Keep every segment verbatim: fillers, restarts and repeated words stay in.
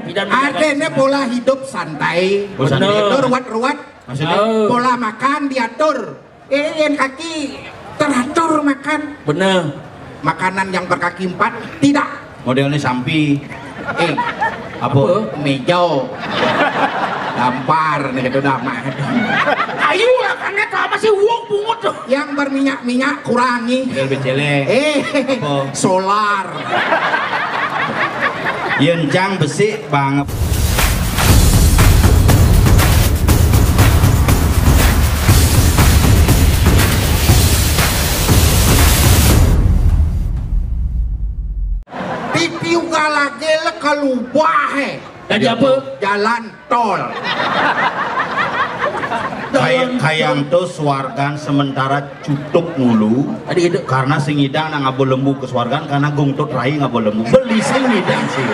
Pidan. Artinya pola hidup santai. Oh, santai. Bener. Ruwet-ruwet. Maksudnya? Oh. Pola makan diatur. Eh, yang kaki teratur makan. Bener. Makanan yang berkaki empat tidak. Modelnya sampi. Eh, apa? Apa? Mejo. Gampar nih gitu dah mah. Ayo lah, karena apa sih uang pungut tuh? Yang berminyak-minyak kurangi. Model becele. Eh, apa? Solar. Yencang besi banget. Titiuga lagi le kalubah eh. Tadi apa? Jalan tol. Kayak kayang tuh suargan sementara cutup mulu. Tadi itu. Karena sing ngidang nang ngaba lembu ke suargan karena gung tut rai ngaba lembu. Beli sing ngidang sih.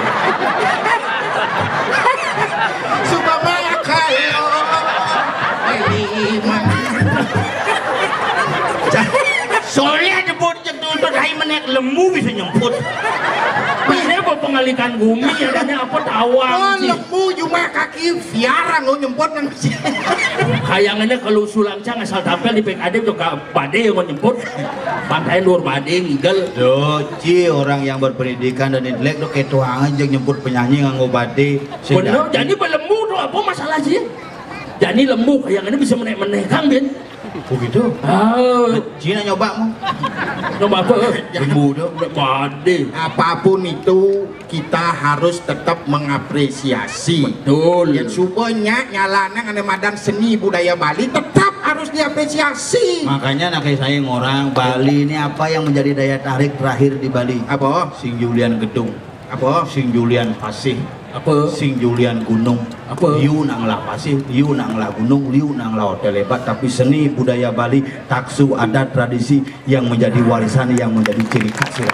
Supaya kayo beli mana. Soalnya ada bocah tuntut, hai menek lembu bisa nyemput. Ini apa pengalikan bumi ya, adanya apa tawang. Oh, sih. Lembu cuma kaki biar ngau nyemput nang. Kayangannya kalau sulang cang asal tampil di P K D tuh gak badai yang mau nyemput. Pantai luar badai ngigel. Doci orang yang berpendidikan dan intelek tuh ketuangan aja nyemput penyanyi nganggo badai. Bener, jadi belembu tuh apa masalah sih? Jadi lembu kayangannya bisa menek-menek kan, Bin? Oh gitu? Ah. Cina nyoba mau. Nyoba apa? Lembu tuh. Badai. Apapun itu, kita harus tetap mengapresiasi. Betul. Yang subanya nyalana ngane madan seni budaya Bali tetap harus diapresiasi. Makanya anak saya ngorang Bali ini apa yang menjadi daya tarik terakhir di Bali? Apa? Sing Julian Gedung. Apa? Sing Julian Pasih. Apa? Sing Julian Gunung. Apa? Liu nang lah pasih, liu nang lah gunung, liu nang lah hotel hebat, tapi seni budaya Bali, taksu, adat, tradisi yang menjadi warisan, yang menjadi ciri khas ya.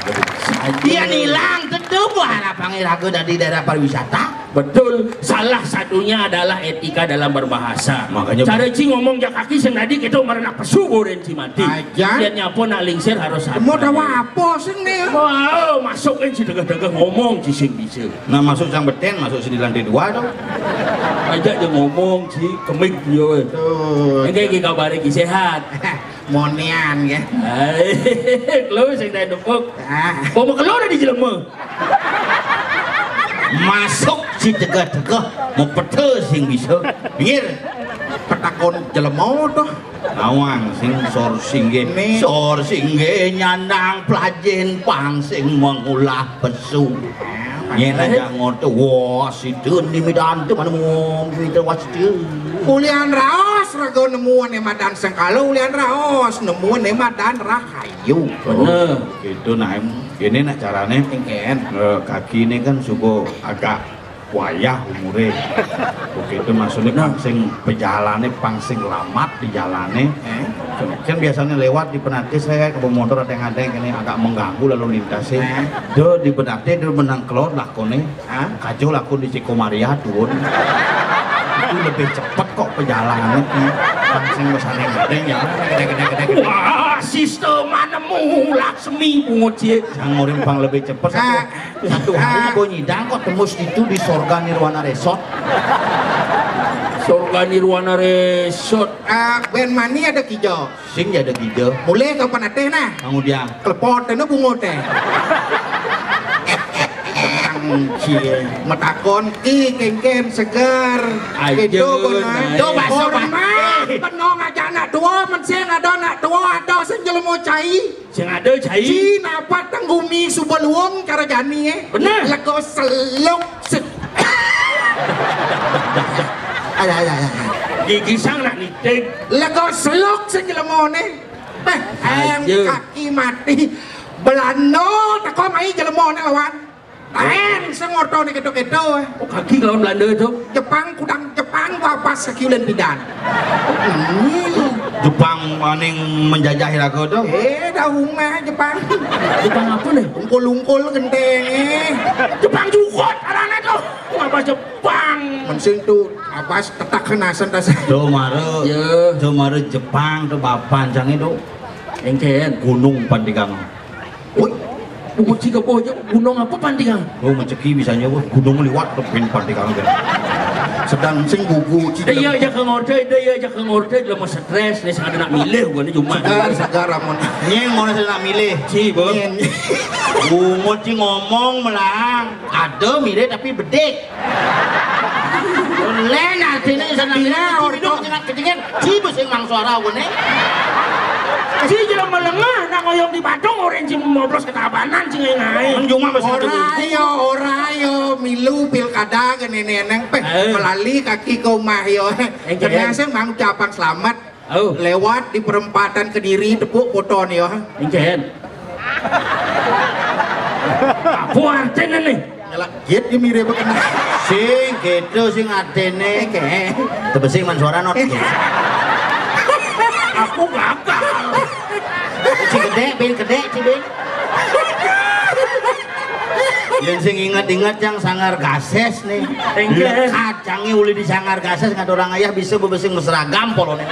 Dia hilang tentu harapannya raga dari daerah pariwisata. Betul. Salah satunya adalah etika dalam berbahasa. Makanya cara Ci ngomong jak kaki sendadi kita merenak pesu boren Ci mati. Aja. Dia nyapo nak lingsir harus sadar. Mau tahu apa sih nih? Wah, masuk kan si degah-degah ngomong Ci sing bisa. Nah, masuk sang beten, masuk sini lantai dua tuh. Aja dia ngomong Ci, kemik dia. Tuh. Enggak, iki kabare iki sehat. Monian ya. Hai, lu sing tak depok. Ah. Kok mau keluar di jelema? Masuk si degah-degah, mau petel sing bisa. Pinggir. Petakon jelema tuh. Nawang sing sor singge. Sor singge nyandang pelajin pang sing mengulah pesu. Yen aja ngono, wah, sidun ni midan tu mana mu, midan wasitu. Ulian raos raga nemuan emadan sengkala, ulian raos nemuan emadan rahayu. Bener. Gitu nah, em. Ini nak carane. Engken. Eh, kaki ini kan suka agak wayah umure. Begitu maksudnya pang sing pejalane, pang sing lamat di jalane. Eh? Kan biasanya lewat di penate saya ke motor ada yang ada yang ini agak mengganggu lalu lintasnya. Eh? Do di penate do menang kelor lakone. Hah? Kajo lakon di Ciko Maria turun. Itu lebih cepet kok perjalanannya. Pang sing mesane ngadeng ya. Gede, gede, gede, gede. Wah, sistem nemu Laksmi pungut sih. Yang ngurim pang lebih cepet satu, satu hari kok nyidang kok tembus itu di Sorga Nirwana Resort. Sorga Nirwana Resort. Ah, ben mani ada kijo. Sing ya ada kijo. Mulai kapan ateh nah? Bangun dia. Klepot tena bungut teh. Anjir, metakon ki kengken seger. Ayo, itu benar. Nah, do baso hormat. Benong aja anak tua, mensing ada anak tua, ada sing jelema cai. Sing ada cai. Cina apa tenggumi suba luwung cara jani eh. Bener. Lego seluk se- Ada ada ada. Gigi sang nak nitik. Lego seluk sing jelema ne. Eh, ayam kaki mati. Belanda teko mai jelema ne lawan. Lain sing orto ne keto-keto eh. Oh, kaki lawan Belanda itu. Jepang kudang Jepang wapas sekiulan pidan. Hmm. Jepang maning menjajah raga to. Eh, dah rumah Jepang. Jepang apa nih? Ungkul-ungkul genteng eh. Jepang jukut arane to. Wapas Jepang. Mensing tu wapas tetak kenasan tas. Do mare. Ya. Do mare Jepang to papan sange to. Engken. Gunung Pandigang. Woi. Buku cik apa aja, gunung apa pantingan? Oh, ngeceki bisanya, wah, gunung liwat, tapi pantingan kan. Sedang sing buku cik. Dia aja ke ngorde, dia aja ke ngorde, dalam stres, nih, sangat nak milih, gua nih cuma. Segar, segar, amun. Nyeng, mau nak milih. Ci, Bang. Nyeng. Bungut ci ngomong melang. Ada milih tapi bedik. Len artinya sana Iya, minum, orto. Minum, kecingin. Ci, besing mang suara, gua nih. Ci jelema lengah, nak ngoyong di Badung, orang ci moblos ke Tabanan, ci ngai-ngai. Kan cuma masih ada Ora buku. Yo, ora yo, milu pilkada ke nenek-nenek, peh, Eh. Melali kaki ke omah yo. Enggak. Kenang sing mang ucapan selamat. Oh. Lewat di perempatan Kediri, tepuk foto nih yo. Enggak. Apa artinya nih? Nyelak git di mire bekena. Sing, gitu, sing artinya. Enggak. Tebesing man suara not. Aku gagal. Ci gede, Bin, gede, ci Bin. Yang sing inget-inget yang Sanggar Gases nih. Enggak. Lekat, canggih uli di Sanggar Gases, nggak ada orang ayah bisa bebesing berseragam polone.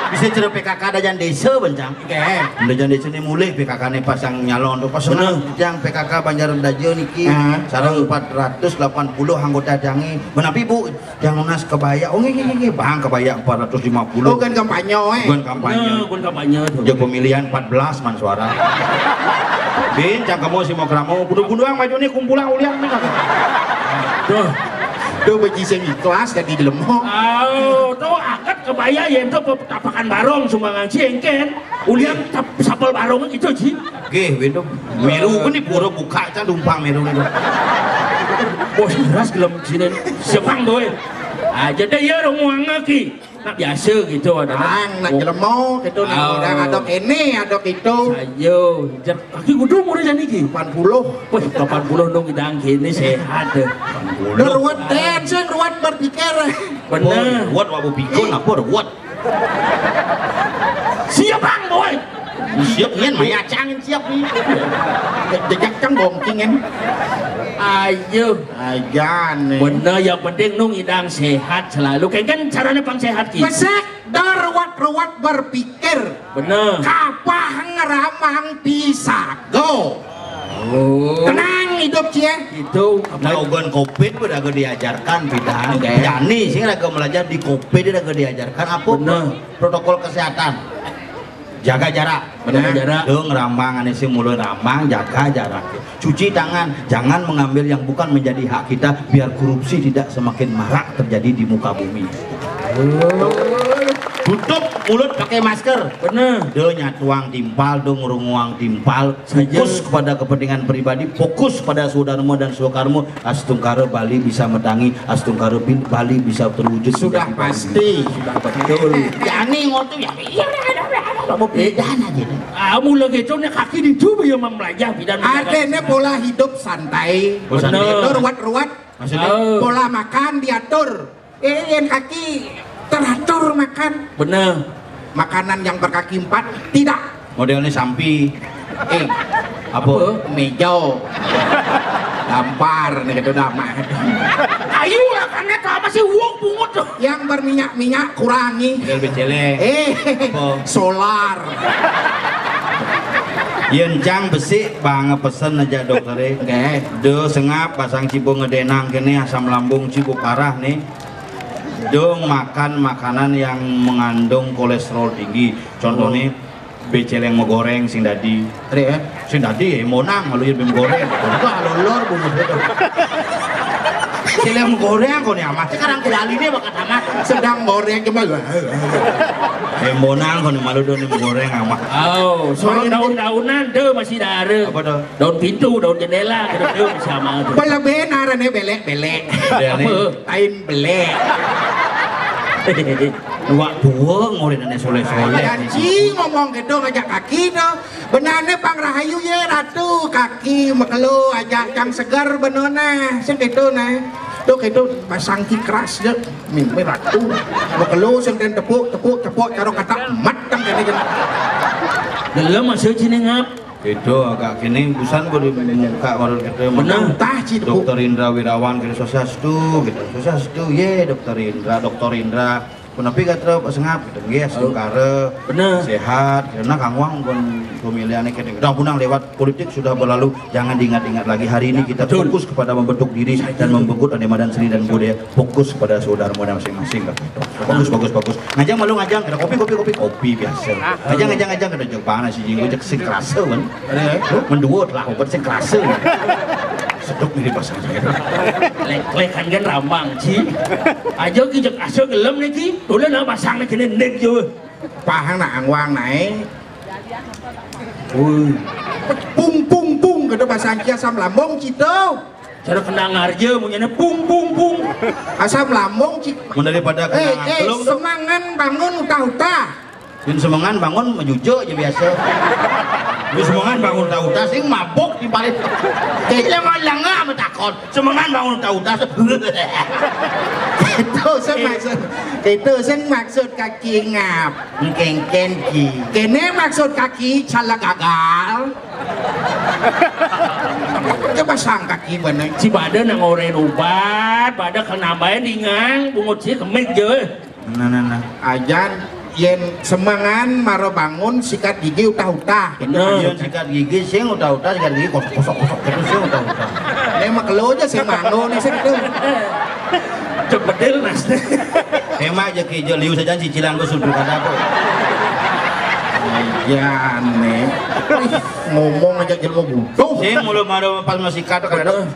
Bisa cerita P K K ada jan desa, bencang. Enggak. Ada jan desa nih mulih P K K nih pas yang nyalon tuh. Pas Bener. Yang P K K Banjar Daja niki, Ah. Sarang empat ratus delapan puluh anggota jangi. Menapi, Bu? Yang nunas kebaya, oh, nggih, nggih, nggih, Bang, kebaya empat ratus lima puluh. Oh, kan kampanye, eh. Bukan kampanye. Nah, bukan kampanye tuh. Dia pemilihan empat belas man suara. Bin, cang kamu si mau keramo, budu-buduang maju nih, kumpulan ulian nih. Tuh. Tuh, bagi sing ikhlas jadi jelema. Oh, tuh angkat kebaya yang tuh tapakan barong sumbangan si engken. Ulian tap-, sapel barong itu, Ji. Gih, itu miru kan di pura buka, cang dumpang miru itu. Bos, beras gelem sini. Siapang, boy. Aja deh ya, romuang lagi. Nak biasa gitu, ada nak. Ang, nak jelema gitu, nak Oh. Orang ada kene, ada gitu. Ayo, jar-, kaki kudu mulai jadi ki. Delapan puluh. Wih, delapan puluh dong idang kene sehat deh. Ruwet deh, sing ruwet berpikir. Bener. Ruwet, wabu pikun, apa ruwet? Siap, Bang, boy. Siap, Ian, maya cangin siap nih. Jejak cang bongkingin. Ayo. Ajan nih. Bener, yang penting nung idang sehat selalu. Kayak kan caranya pang sehat ki. Besek, dar ruwet-ruwet berpikir. Bener. Kapah ngeramang pisago. Oh. Tenang hidup cie. Itu. Nah, ugan covid udah agak diajarkan, pidan. Oke. Jani sih agak belajar di covid udah agak diajarkan apa? Bener. Protokol kesehatan. Jaga jarak. Bener. Jaga jarak. Dong rambang, ane sih mulai rambang, jaga jarak. Cuci tangan, jangan mengambil yang bukan menjadi hak kita, biar korupsi tidak semakin marak terjadi di muka bumi. Oh. Tutup mulut pakai masker. Bener. Dong nyatuang timpal, dong runguang timpal. Saja. Fokus kepada kepentingan pribadi, fokus pada swadarma dan swakarma. Astungkara Bali bisa metangi, astungkara bin-, Bali bisa terwujud. Sudah menjadi pasti. Bali. Sudah betul. Jani ngotu ya. Iya, iya, iya, iya. Apa bedanya gitu? Ah, mula gitu nih kaki di tubuh yang memelajar pidan. Artinya pola hidup santai. Oh, santai. Bener. Ruwet-ruwet. Maksudnya? Oh. Pola makan diatur. Eh, yang kaki teratur makan. Bener. Makanan yang berkaki empat tidak. Modelnya sampi. Eh, apa? Mejo. Gampar nih gitu dah mah. Ayo lah, karena apa sih uang pungut tuh? Yang berminyak-minyak kurangi. Model beceleng. Eh, Apa? Solar. Yen cang besik, bang pesen aja dokter. Oke. Do sengap pasang cibo ngedenang kene asam lambung cibo parah nih. Dong makan makanan yang mengandung kolesterol tinggi. Contohnya Oh. Beceleng megoreng sing dadi. Re, eh? Sing dadi ya monang malu ya bem goreng. Wah, lolor bungut itu. Beceleng megoreng kok nih amat. Sekarang kuali nih bakat amat. Sedang goreng cuma. Emonan kok nih malu dong nih goreng amat. Oh, soal daun-daunan tuh masih ada. Apa tuh? Daun pintu, daun jendela, gitu tuh sama tuh. Pelebih narane belek-belek. Belek. Apa? Tain belek. Dua dua ngorin ane soleh-soleh. Janji ngomong gitu ngajak kaki tuh. Benane pang rahayu ye ratu, kaki mekelo ajak cang seger benone. Sing gitu nah. Tuh gitu pasang ki keras je. Mimpi ratu. Mekelo sing den tepuk, tepuk, tepuk, karo kata mateng kene kene. Gelem masih cini ngap. Itu agak kini busan gue di muka baru gitu. Bener. Entah, Ci, tepuk. Dokter Indra Wirawan gitu, swastiastu gitu. Swastiastu, ye, Dokter Indra, Dokter Indra. Punapi kata Pak Sengap, gitu. Nggih, astungkara, bener, sehat, karena Kang Wang pun pemilihannya kita. Udah punang lewat, politik sudah berlalu, jangan diingat-ingat lagi. Hari ini kita, betul, fokus kepada membentuk diri dan membentuk Ade Madan seni dan budaya. Fokus pada saudara muda masing-masing, Kak. Bagus, bagus, bagus. Ngajang malu ngajang, kada kopi, kopi, kopi, kopi biasa. Ngajang, ngajang, ngajang, kada jauh panas, si Jinggo, cek sing kerasa, kan. Ada, ya? Menduot lah, obat sing kerasa. Sedok nih pasang saya. Lek-lekan kan ramang, Ci. Aja ki jek asa gelem nih, Ci. Udah nah pasang nih, kena nek, yo. Pahang nak angwang naik. Woi. Pung, pung, pung, kada pasang ki asam lambung, Ci, tuh. Cara kena ngarja, munyana pung, pung, pung. Asam lambung, Ci. Mun daripada kena, eh, eh, angklung tuh. Semangan bangun, utah-utah. Yén semengan bangun, majujuk aja biasa. Yén semengan bangun, utah-utah, sing mabuk di paling. Jadi lenga-lenga matakon, semengan bangun, utah-utah. Itu sing maksud, itu sing maksud kaki ngap. Engkengken ki. Kene maksud kaki, salah gagal. Coba sang kaki bener. Si pada nang ngoren ubat, pada kenambahin dingang, bungut si kemik je. Nah, nah, nah. Ajan, yén semengan mara bangun, sikat gigi utah-utah. Bener. Yén sikat gigi, sing utah-utah, sikat gigi kosok, kosok, kosok, terus sing utah-utah. Nek makelo aja sing manggo nih, sing itu. Cek bedil, Mas. Emang aja ki, aja liu saja cicilan gua sudah kada tuh. Iya, nih. Ngomong aja jelema butuh. Sing mulu mara pas masih kata kada. Bener.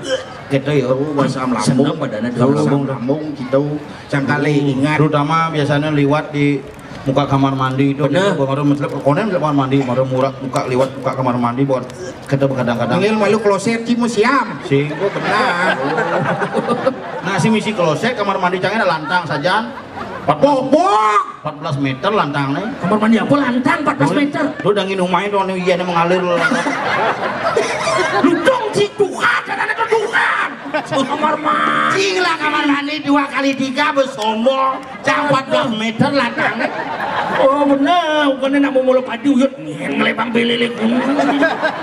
Gitu ya. Tuh, bahasa lambung. Seneng badannya tuh. Bahasa lambung gitu. Sangkali ingat. Terutama biasanya liwat di muka kamar mandi itu. Bener. Gitu, baru mencelep, konen mencelep kamar mandi, baru murak muka liwat muka kamar mandi, buat kita kadang-kadang. Nggih, malu kloset ki museum. Sing, oh, benar. Nah, si misi kloset kamar mandi cangnya ada lantang saja. Bobok. Empat belas meter lantangnya. Kamar mandi apa lantang empat belas meter? Lu udah nginum main tuh, iya, ini mengalir lu lantang. Lu dong, si Tuhan, kan ada tuh Tuhan. Kamar mandi. Cing lah kamar mandi dua kali tiga, bersombong. Cang empat belas meter lantangnya. Oh, bener. Bukannya nak mau mulu padi, uyut. Ngelebang belilik.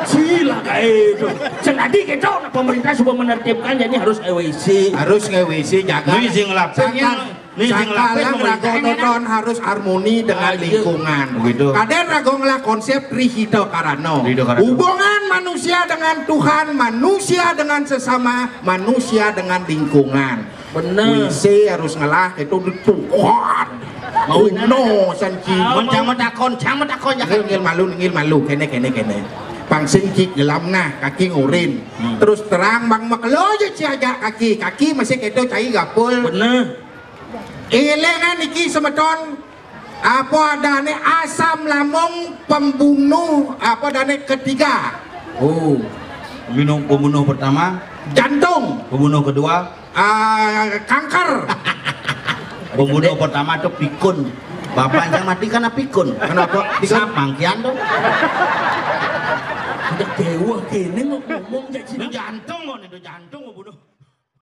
Sila kayak itu. Sing tadi gitu, nah, pemerintah sudah menertibkan, jadi harus E W C. Harus nge-W C, jaga. Ini sing lapang. Sangkal. Nih, sing sangkalang lapis raga pemerintah. Toton harus harmoni dengan, ah, iya, lingkungan. Begitu. Kadén raga ngelah konsep Tri Hita Karana. Tri Hita Karana. Hubungan manusia dengan Tuhan, manusia dengan sesama, manusia dengan lingkungan. Bener. W C harus ngelah itu di Tuhan. Mau uno sanci. Mun cang matakon, cang matakon ya. Ngil, ngil malu, ngil malu. Kene, kene, kene. Pang sing cik gelam nah, kaki ngurin. Hmm. Terus terang bang makelo aja ci aja kaki. Kaki masih keto cai gapul. Bener. Elingan iki semeton, apa adane asam lambung pembunuh, apa adane ketiga? Oh, minum pembunuh pertama, jantung. Pembunuh kedua, ah, kanker. Pembunuh pertama tuh pikun. Bapak yang mati karena pikun. Kenapa? Pikun. Sap mangkian tuh. Udah dewa kene mau ngomong jadi jantung kok itu jantung mau bunuh.